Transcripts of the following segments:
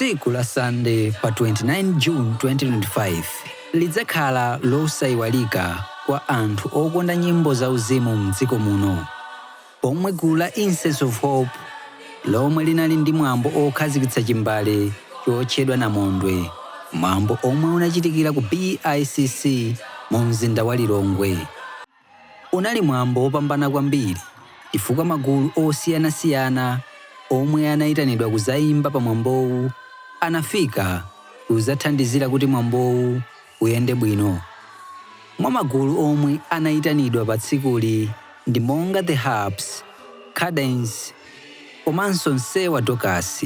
Tsiku la Sunday pa 29 June 2025 lidzakhala losayiwalika kwa anthu okonda nyimbo zauzimu mdziko muno, pomwe gulu la Incense of Hope lomwe linali ndi mwambo okhazikitsa chimbale chotchedwa Namondwe, mwambo omwe unachitikira ku BICC mu mzinda wa Lilongwe. Unali mwambo wopambana kwambiri chifukwa magulu osiyanasiyana omwe anayitanidwa kuzayimba pa mwambowu anafika kudzathandizira kuti mwambowu uyende bwino. Mwa magulu omwe anayitanidwa pa tsikuli ndi monga The Harps, Cadence komanso Nsewa Dorcas.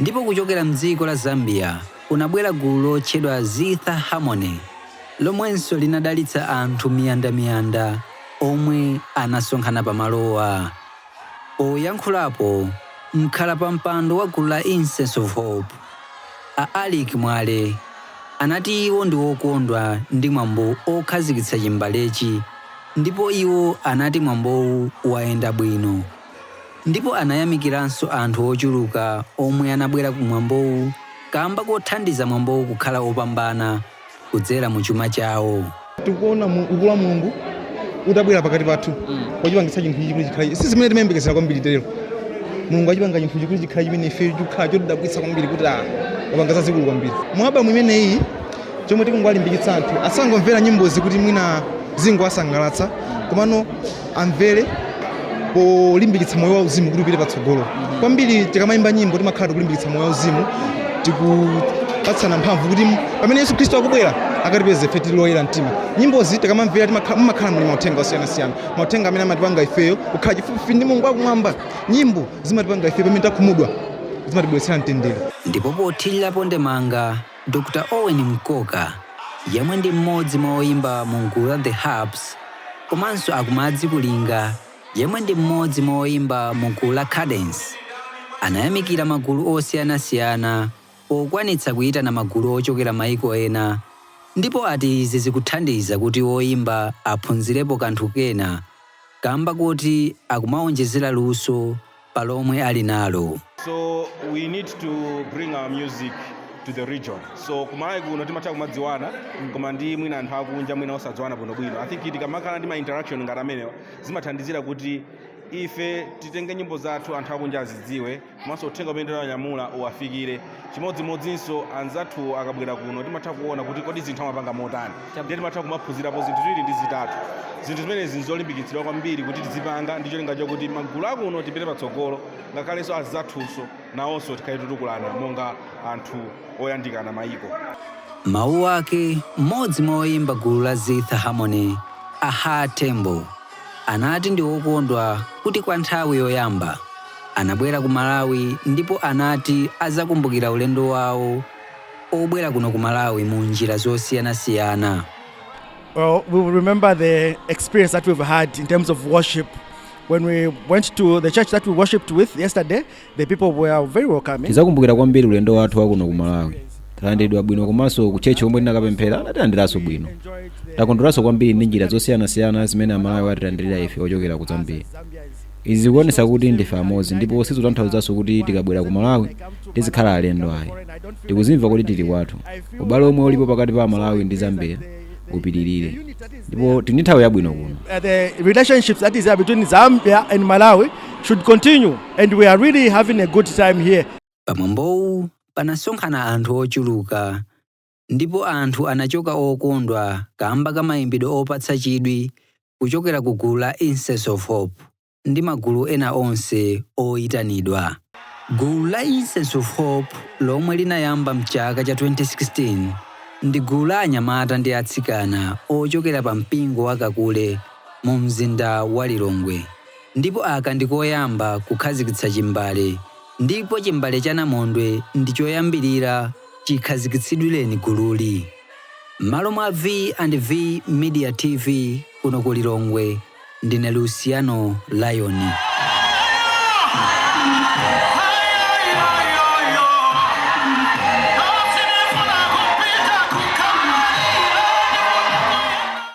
Ndipo kuchokera mdziko la Zambia kunabwera gulu lotchedwa Zitha Harmony lomwenso linadalitsa anthu miyandamiyanda omwe anasonkhana pamalowa. Poyankhulapo, mkhala pa mpando wa gulu la Incense of Hope, a Alick Mwale, anati iwo ndi okondwa ndi mwambo okhazikitsa chimbalechi ndipo iwo anati mwambowu wayenda bwino. Ndipo anayamikiranso anthu ochuluka omwe anabwera ku mwambowu kamba kothandiza mwambowu kukhala opambana kudzera mu chuma chawo. Tikuona ukulu wa Mulungu utabwera pakati pathu pochipangitsa chinthu ichi kuti chikhale si zimene timayembekezera kwambiri. Lero Mulungu achipanga chinthu chikuti chikhale chimene ife chikukhala chotidabwitsa kwambiri, kuti a wapanga zazikulu kwambiri mu album imeneyi. Chomwe tikungowalimbikitsa anthu, asangomvera nyimbozi kuti mwina zingowasangalatsa, komano amvere polimbikitsa moyo wauzimu kuti upite patsogolo kwambiri. Tikamayimba nyimbo, timakhala tikulimbikitsa moyo wauzimu, tikupatsana mphamvu kuti pamene Yesu Khristu akubwera akatipeze ife tili oyera mtima. Nyimbozi tikamamvera, mumakhala muli mauthenga osiyanasiyana, mauthenga amene amatipanga ifeyo kukhala chifupifupi ndi Mulungu wakumwamba. Nyimbo zimatipanga ife, pamene takhumudwa, zimatibweretsera mtendere. Ndipo pothirirapo ndemanga, Dr Owen Mkoka, yemwe ndi mmodzi mwa oyimba mu gulu la The Harps, komanso Akumadzi Kulinga, yemwe ndi mmodzi mwa oyimba mu gulu la Cadence, anayamikira magulu osiyanasiyana pokwanitsa kuyitana magulu ochokera maiko ena, ndipo ati izi zikuthandiza kuti oyimba aphunzirepo kanthu kena kamba kuti akumawonjezera luso pa lomwe ali nalo. So we need to bring our music to the region. So kuMalawi kuno timatha kumadziwana, koma ndi mwina anthu akunja mwina osadziwana bwinobwino. I think tikamakhala ndi ma interaction ngati amenewa, zimathandizira kuti ife titenge nyimbo zathu, anthu akunja azidziwe, komanso uthenga umene tinanyamula uwafikire. Chimodzimodzinso anzathu akabwera kuno, timatha kuona kuti kodi zinthu amapanga motani, ndiye timatha kumaphunzirapo zinthu ziwiri ndi zitatu. Zinthu zimenezi nzolimbikitsidwa kwambiri kuti tizipanga ndi cholinga chokuti magulu akuno tipite patsogolo, ngakhalenso anzathunso nawonso tikhale titukulana monga anthu oyandikana mayiko. Mawu ake, mmodzi mwa oyimba gulu la Zitha Harmony, Aha Tembo, anati ndi wokondwa kuti kwa nthawi yoyamba anabwera ku Malawi, ndipo anati azakumbukira ulendo wawo obwera kuno ku Malawi mu njira zosiyanasiyana. Well, we will remember the experience that we've had in terms of worship. When we went to the church that we worshipped with yesterday, the people were very welcoming. Tizakumbukira kwambiri ulendo wathu wa kuno ku Malawi. Talandiridwa bwino, komanso ku church komwe tinakapemphera anatilandiranso bwino. Takondweranso kwambiri ndi njira zosiyanasiyana zimene Amalawi atilandirira ife ochokera ku Zambia. Izi zikuonetsa kuti ndife amodzi, ndipo sizikutanthauzanso kuti tikabwera ku Malawi tizikhala alendo ayi. Tikuzimva kuti tili kwathu. Ubale omwe ulipo pakati pa Amalawi ndi Zambia upitirire, ndipo tili ndi nthawi yabwino kuno. The relationships that is there between Zambia and Malawi should continue, and we are really having a good time here. Pamwambowu panasonkhana anthu ochuluka, ndipo anthu anachoka okondwa kamba ka mayimbidwe opatsa chidwi kuchokera ku gulu la Incense of Hope ndi magulu ena onse oyitanidwa. Gulu la Incense of Hope, lomwe linayamba mchaka cha 2016, ndi gulu la anyamata ndi atsikana ochokera pa mpingo wa Kakule mu mzinda wa Lilongwe, ndipo aka ndi koyamba kukhazikitsa chimbale, ndipo chimbale cha Namondwe ndi choyambirira chikhazikitsidwireni gululi. M'malo mwa V and V Media TV kuno ku Lilongwe, ndine Luciano Lion.